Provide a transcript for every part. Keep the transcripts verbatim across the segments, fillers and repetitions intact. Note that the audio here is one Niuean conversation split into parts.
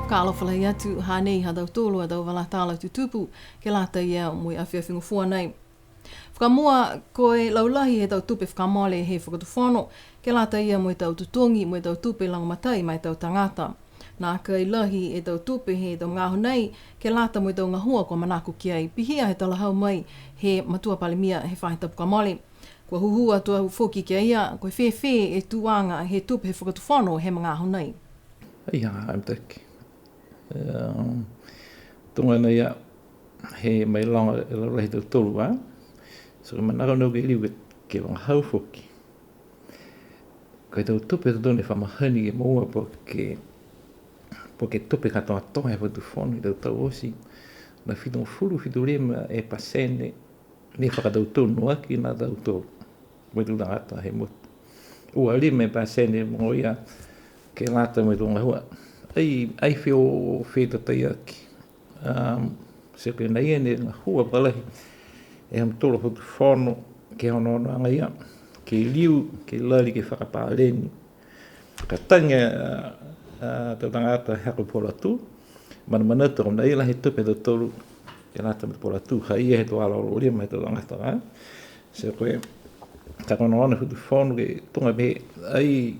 Fakaalofa lahi atu, hanei ha tautolu a tau vala tala tutupu, ke lata ia mo e afiafi Gofua nei. Fakamua, ko e laulahi he tau tupe fakamole he Fakatufono, ke lata ia mo e tau totogi, mo e tau tupe lagomatai ma e tau tagata. Nākai lahi e tau tupe he tau magaaho nei, ke lata mo e tau gahua kua manako ki ai, pihia he talahau mai he Matua Palemia he faahi tapu kua mole. Kua hūhū atu au foki ki a ia, ko e fēfē e tuaga he tupe he Fakatufono he magaaho nei. Ia, I'm Dick. Um, tuga nei a, he mailoga e laulahi tautolu a. So, manako nau ke liu ke, ke vagahau foki. Ko e tau tupe tautolu ne fa mahani ke moua po ke, po ke tupe katoatoa he Fakatufono he tau tau oti. Ne fitugofulu fitu lima e pasene ne fakatautonu aki na tautolu. Mo e tau tagata he motu. Ua lima e pasene mo ia ke lata mo e tau gahua. Ai, ai feo fetatai aki. Um, so ko e nā ia ne gahua fakalahi e ha mautolu a Fakatufono ke he onoonoaga ia. Ke liu, ke lali, ke fakapaleni. Ka tagi a, a, tau tagata he hako puhala tū, manamanatu ko e nā ia lahi tupe ha tautolu, ke lata mo e puhala tū, ha ia he tau ala lima he tau tagata, a. So ko e, ka onoono e Fakatufono ke tuga pehē, ai,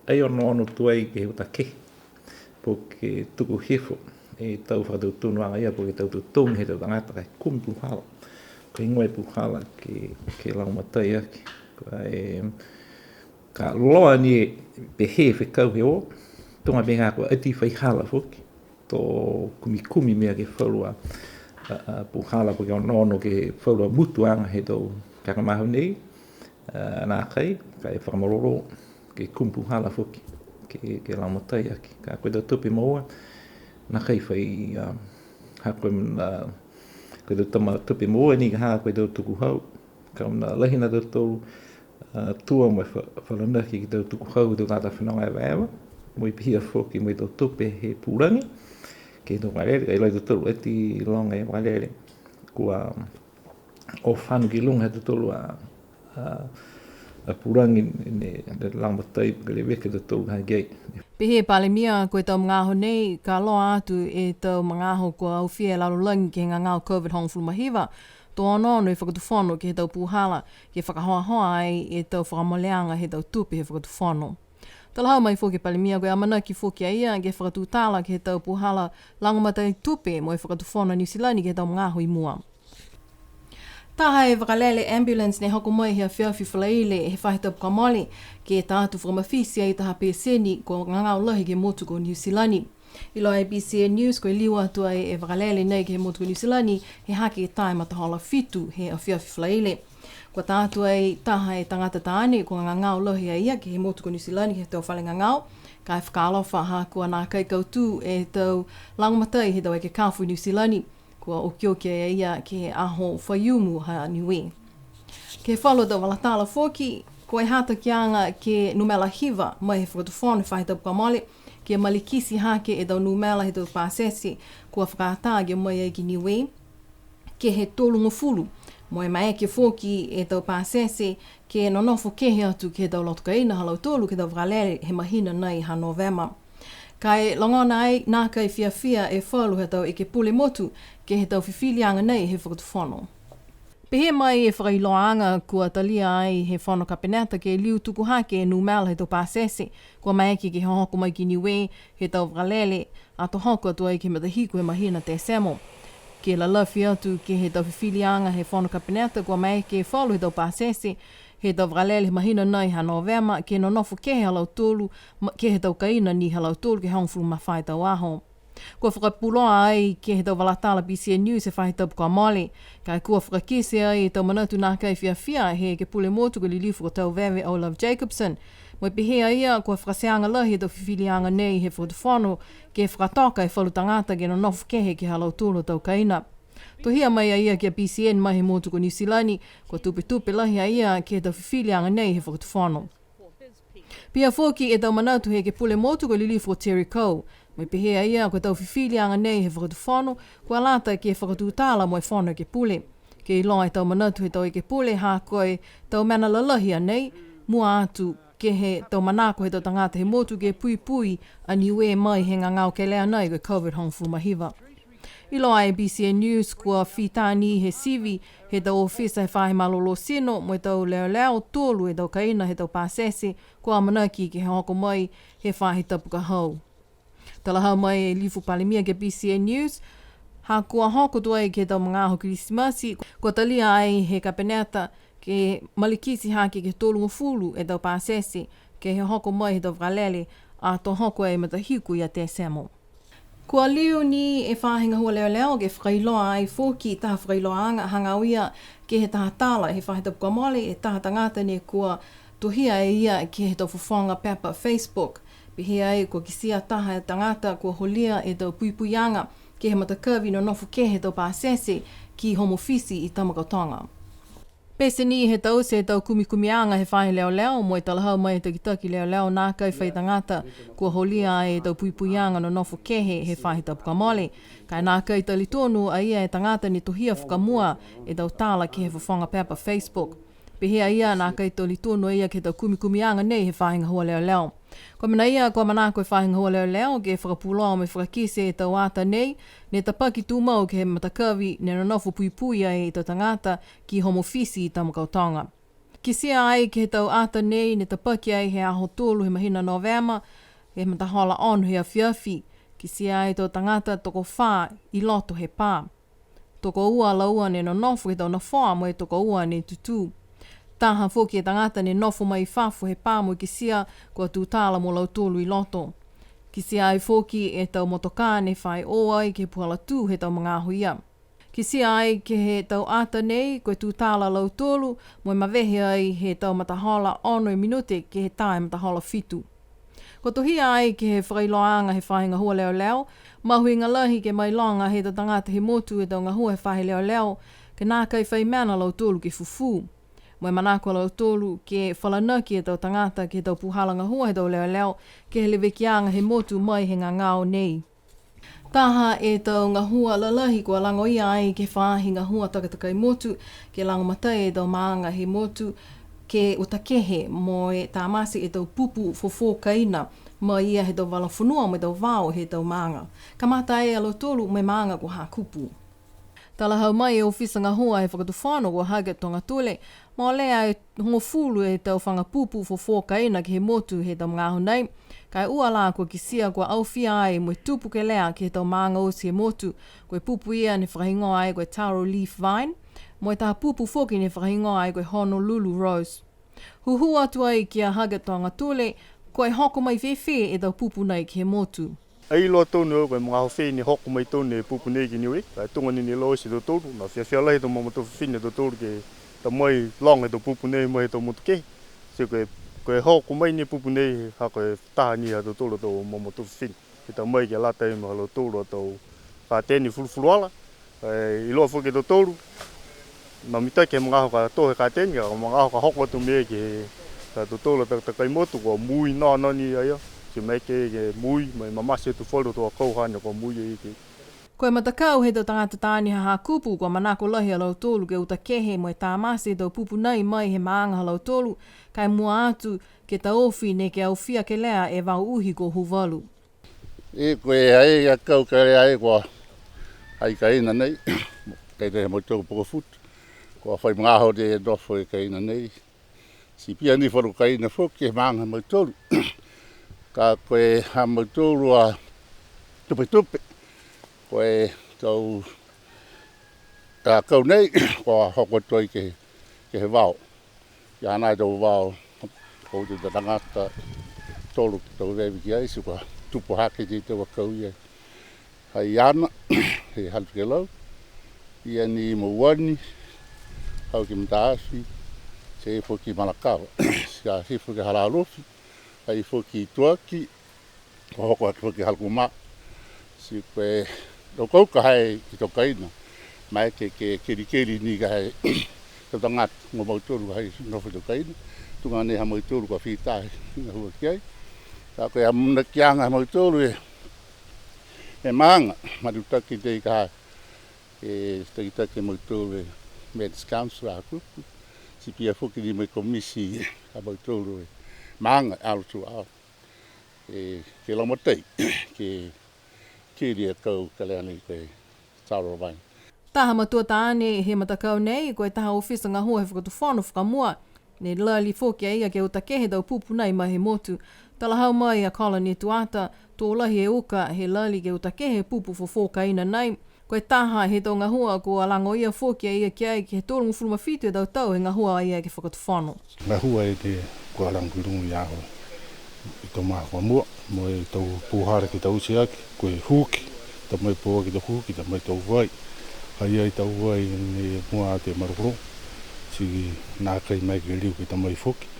ai onoono tuai ke he uta kehe. Po ke tuku hifo e tau fakatautonuaga ia, po ke tau totogi he tau tagata ka e kumi puhala. Ko e heigoa e puhala ke, ke lagomatai aki. Ko e, ka loa ni e pehē e fekau he o, tuga pehē kua ati fai hala foki. To kumikumi mena ke he falu a, a, a, puhala po ke onoono ke he falu a motuaga he tau kakamahau nei. A, nākai, ka e fakamalolō, ke kumi puhala foki, ke, ke lagomatai aki. Ka ko e tau tupe moua, nākai fai, a, ha ko e mena, ko e tau tama tupe moua ni ka ha ko e tau tukuhau. Ka mena lahi na tautolu, a, tua mo e fa-, falanaki ke he tau tukuhau, tau tagata fenoga evaeva, mo e pihia foki mo e tau tupe he pulagi, ke he tau vakalele, ka e lahi tautolu, ati loga e vakalele. Kua, o fano ki luga he tautolu a, a, a pulagi ne, ne lagomatai ke leveki e tautolu ha ki ai. Pehē e Palemia, ko e tau magaaho nei, ka loa atu e tau magaaho kua aofia e lalolagi ke he gagao COVID hogofulu ma hiva, to onoono e Fakatufono ke he tau puhala, ke fakahoahoa ai e tau fakamoleaga he tau tupe he Fakatufono. Talahau mai foki e Palemia, ko e amanaki foki a ia ke fakatutala ke he tau puhala lagomatai tupe mo e Fakatufono Niu Silani ke he tau magaaho i mua. Taha e vakalele ambulance ne hoko mai he afiafi Falaile he faahi tapu kua mole, ke ta atu fakamafiti ai taha peseni kua gagao lahi ke he motu ko Niu Silani. Iloa e BCN News, kua liu atu ai e vakalele nei ke he motu ko Niu Silani, he hake e tā e matahola fitu he afiafi Falaile. Kua ta atu ai taha e tagata taane, kua gagao lahi a ia ke he motu ko Niu Silani, ke he tau fale gagao, ka e fakaalofa ha kua nākai kautū e tau lagomatai he tau ekekafo i Niu Silani. Kua okioki a ia ke he aho Faiumu ha Niue. Ke he falu tau vala tala foki, ko e hatakiaga ke numela hiva mai he Fakatufono he faahi tapu kua mole, ke malikiti hake e tau numela he tau pasese, kua fakaatā ke o mai ai ki Niue, ke he tolugofulu. Mo e maeke foki e tau pasese, ke nonofo kehe atu ke he tau loto kaina ha lautolu ke he tau vakalele he mahina nei ha Novema. Ka e logona ai, nākai fiafia e falu he tau ekepule motu, ke he tau fifiliaga nei he Fakatufono. Pehē mai e fakailoaaga kua talia ai he Fono Kapeneta ke liu tuku hake e numela he tau pasese, kua maeke ke hohoko mai ki Niue he tau vakalele, ato hoko atu ai ke he matahiku he mahina Tesemo. Ke lalafi atu ke he tau fifiliaga he Fono Kapeneta, kua maeke e falu he tau pasese, he tau vakalele he mahina nei ha Novema, ke nonofo kehe ha lautolu, ma-, ke he tau kaina ni ha lautolu, ke hogofulu ma fā e tau aho. Kua fakapuloa ai ke he tau vala tala BCN News he faahi tapu kua mole. Ka e kua fakakite ai e tau manatu nākai fiafia he ekepule motu ko e lilifu ko Tauveve O'Love Jacobsen. Mo e pehē a ia, kua fakateaga lahi e tau fifiliaga nei he Fakatufono ke fakatoka e falu tagata ke nonofo kehe ke he ha lautolu a tau kaina. Tohia mai a ia ki a BCN mai he motu ko Niu Silani, kua tupetupe lahi a ia ke he tau fifiliaga nei he Fakatufono. Pihia foki e tau manatu he ekepule motu ko e lilifu ko Terry Coe. Mo e pehē a ia, ko e tau fifiliaga nei he Fakatufono, kua lata ke fakatutala mo e Fono Ekepule. Ke iloa e tau manatu he tau ekepule, ha ko e tau mena lalahi a nei, mua atu ke he tau manako he tau tagata he motu ke puipui a Niue mai he gagao kelea nai ko e COVID hogofulu ma hiva. Iloa e BCN News kua fita ni he sivi he tau ofisa he faahi malolō tino mo e tau leoleo tolu e tau kaina he tau pasese kua amanaki ke he hoko mai he faahi tapu ka hau. Talahau mai e Lifu Palemia ke BCN News, ha kua hoko tuai ke he tau magaaho Kirisimasi, kua talia ai he Kapeneta ke malikiti hake ke tolugofulu e tau pasese, ke he hoko mai he tau vakalele, ato hoko e matahiku ia Tesemo. Kua liu ni e faahi gahua leoleo ke fakailoa ai foki taha fakailoaaga hagaao ia ke he taha tala he faahi tapu kua mole, e taha tagata ne kua tohia e ia ke he tau fofoga pepa Facebook. Pehē ai kua kitia taha e tagata kua holia e tau puipuiaga ke he matakavi nonofo kehe he tau pasese ki Home Office i Tamakautoga. Pete ni he taute e tau kumikumiaga he faahi leoleo mo e talahau mai e takitaki leoleo nākai fai tagata kua holia e tau puipuiaga nonofo kehe he faahi tapu kua mole. Ka e nākai talitonu a ia e tagata ne tohia fakamua e tau tala ke he fofoga pepa Facebook. Pehē a ia nākai talitonu a ia ke he tau kumikumiaga nei he faahi gahua leoleo. Ko e mena ia, kua manako e faahi gahua leoleo ke fakapuloa mo e fakakite e tau ata nei, ne tapaki tumau ke he matakavi ne nonofo puipui ai e tau tagata ki Home Office i Tamakautoga. Kitia ai ke he tau ata nei ne tapaki ai he aho tolu he mahina Novema, he matahola ono he afiafi. Kitia ai e tau tagata tokofā i loto he pā. Tokoua a laua ne nonofo ke he tau nofoa mo e tokoua ne tutū. Taha foki e tagata ne nofo mai i fafo he pā mo e kitia kua tutala mo lautolu i loto. Kitia ai foki e tau motokā ne fai o ai ke he puhala tū he tau magaaho ia. Kitia ai ke he tau ata nei, ko e tutala a lautolu, mo e mavehe ai he tau matahola ono e minute ke he tā e matahola fitu. Kua tohia ai ke he fakailoaaga he faahi gahua leoleo, mahuiga lahi ke mailoga he tau tagata he motu e tau gahua he faahi leoleo, ke nākai fai mena a lautolu ke fufū. Mo e manako a lautolu ke falanaki e tau tagata ke he tau puhala gahua he tau leoleo, ke he levekiaga he motu mai he gagao nei. Taha e tau gahua lalahi kua lagoia ai ke he faahi gahua takatakai motu, ke lagomatai e tau maaga he motu, ke uta kehe mo e tamate e tau pupu fofō kaina, mai ia he tau vala fonua mo e tau vao he tau maaga. Kamata ai a lautolu mo e maaga ko Hakupu. Talahau mai e ofisa gahua he fakatufono ko Huggard Togatule, molea e hogofulu e tau faga pupu fofō kaina ke he motu he tau magaaho nei. Ka e ua lā kua kitia kua aofia ai mo e tupu kelea ke he tau maaga oti he motu. Ko e pupu ia ne fakahigoa ai ko e taro leaf vine, mo e taha pupu foki ne fakahigoa ai ko e Honolulu rose. Hūhū atu ai ki a Huggard Togatule, ko e hoko mai fēfē e tau pupu nei ke he motu. Ai iloa tonu ko e magaaho fē ne hoko mai tonu e pupu nei ki Niue, ka e tuga ni ne iloa oti e tautolu, ne fiafia lahi e tau mamatua fifine ha tautolu ke ta mai loga e tau pupu nei mai he tau motu kehe. Ti ko e, ko e hoko mai ni e pupu nei, ha ko e taha ni ha tautolu a tau mamatua fifine. Ke ta mai ke lata mo ha lautolu a tau kateni fulufuluola. E, iloa foki e tautolu, ne mitaki he magaaho ka tō he kateni, ka magaaho ka hoko atu mena ke he ha tautolu a takatakai motu, kua mui noa noa ni a ia, ti maeke ke mui, mo e mamate atu falu a tau akau hane kua mui ai ke. Ko e matakau he tau tagata taane ha Hakupu, kua manako lahi a lautolu ke uta kehe mo e tamate e tau pupu nei mai he maaga ha lautolu, ka e mua atu ke taofi neke aofia kelea e vao uhi ko Huvalu. E, ko e ai akau kelea e kua ai kaina nei, kaina he mautolu pokofutu. Kua fai magaaho ne nofo e kaina nei. Ti pihia ni falu kaina foki he maaga ha mautolu. Ka ko e ha mautolu a tupetupe. Ko e tau akau nei, kua hoko atu ai ke, ke he vao. Ia hanā e tau vao, ko e tau tagata tolu ke tau veve ki ai, ti kua tupu hake e tau akau ia. Ai ana, he Halukelau, ia ni Mouani, hau ki Mataafi, ti foki Malakawa, ti hifo ki Halaalofi, ai foki Tuaki, kua hoko hake foki Halakumā. Ti ko e tau kauka ha e ki tau kaina. Maeke ke kelikeli ni ka ha e tau tagata mo mautolu ka ha e nofo tau kaina. Tuga nei ha mautolu kua fita he gahua ki ai. Ka ko e amanakiaga ha mautolu e, e maaga, matutaki tei ka ha e takitaki a mautolu e Men's Council a Hakupu. Ti pihia foki ni mo e komiti a mautolu e Maaga, alo tu a. E, ke lagomatai, ke, ke lia kau ka lea ni ko e taro vai. Taha matua taane he matakau nei, ko e taha ofisa gahua he fakatufono fakamua. Ne lali foki a ia ke uta kehe e tau pupu nai mai he motu. Talahau mai a Colin Etuata, to lahi e uka he lali ke uta kehe e pupu fofō kaina nai. Ko e taha he tau gahua kua lagoia foki a ia ki ai ke he tolugofulu ma fitu e tau tau he gahua a ia ke he fakatufono. Gahua e te kua lago i luga ia au. I tau mā kua mua, mo e tau pūhala ke taute aki, ko e huki, ta mai pō aki tau huki, ta mai tau vai. Ai ai tau vai ne mua atu e malokolo, ti nākai maeke liu ke ta mai foki.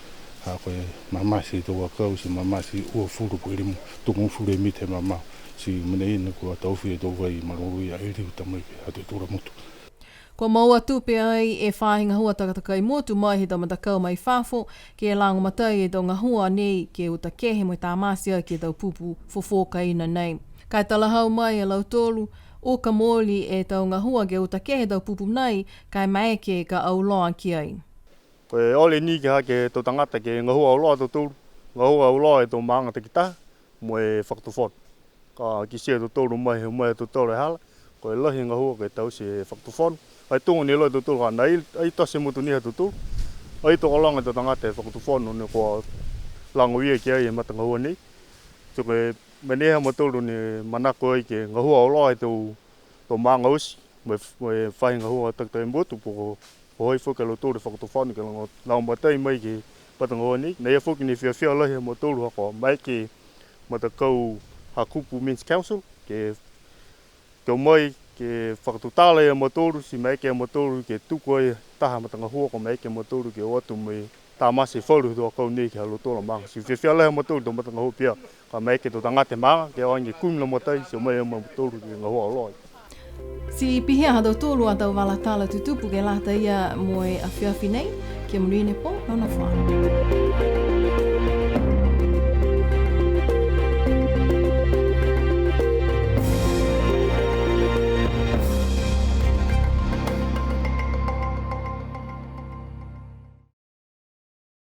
Ha ko e mamate e tau akau, ti mamate uafulu po ke lima, tolugofulu e mita he mama. Ti mena ia ne kua taofi e tau vai malolō ia e liu ta mai ke he ha tautolu a motu. Kua moua tupe ai e faahi gahua takatakai motu mai he tau matakau mai fafo, ke lagomatai e tau gahua nei ke uta kehe mo e tamate aki e tau pupu fofō kaina nei. Ka e talahau mai a lautolu, uka mooli e tau gahua ke uta kehe e tau pupu nai, ka e maeke ka auloa ki ai. Ko e ole ni ke ha ke he tau tagata ke gahua auloa a tautolu, gahua auloa e tau maaga takitaha, mo e fakatufono. Ka kitia e tautolu mai, mai e tautolu e hala, ko e lahi e gahua ke taute he fakatufono. Ai tuga ni loa e tautolu ka nai, ai tote motu ni ha tautolu. Ai tokologa e tau tagata he fakatufono ne kua lagoia ki ai e matagahua nei. Ti ko e mena ia ha mautolu ne manako ai ke gahua auloa e tau, tau maaga oti, mo e, mo e faahi gahua takatakai motu, po ko, ko hai foki a lautolu he fakatufono ke lago, lagomatai mai ke he matagahua nei. Nai ia foki ne fiafia lahi a mautolu ha kua maeke e matakau Hakupu Men's Council, ke, ke o mai, ke fakatutala ia mautolu, ti maeke a mautolu ke tuku ai taha matagahua, kua maeke a mautolu ke o atu mo e tamate falu he tau akau nei ke he ha lautolu a maaga. Ti fiafia lahi a mautolu he tau matagahua pihia, ka maeke e tau tagata he maaga, ke o age kumi lagomatai, ti o mai a mautolu ke gahua auloa. Ti pihia ha tautolu a tau vala tala tutupu ke lata ia mo e afiafi nei, kia monuina e pō, nonofo ā.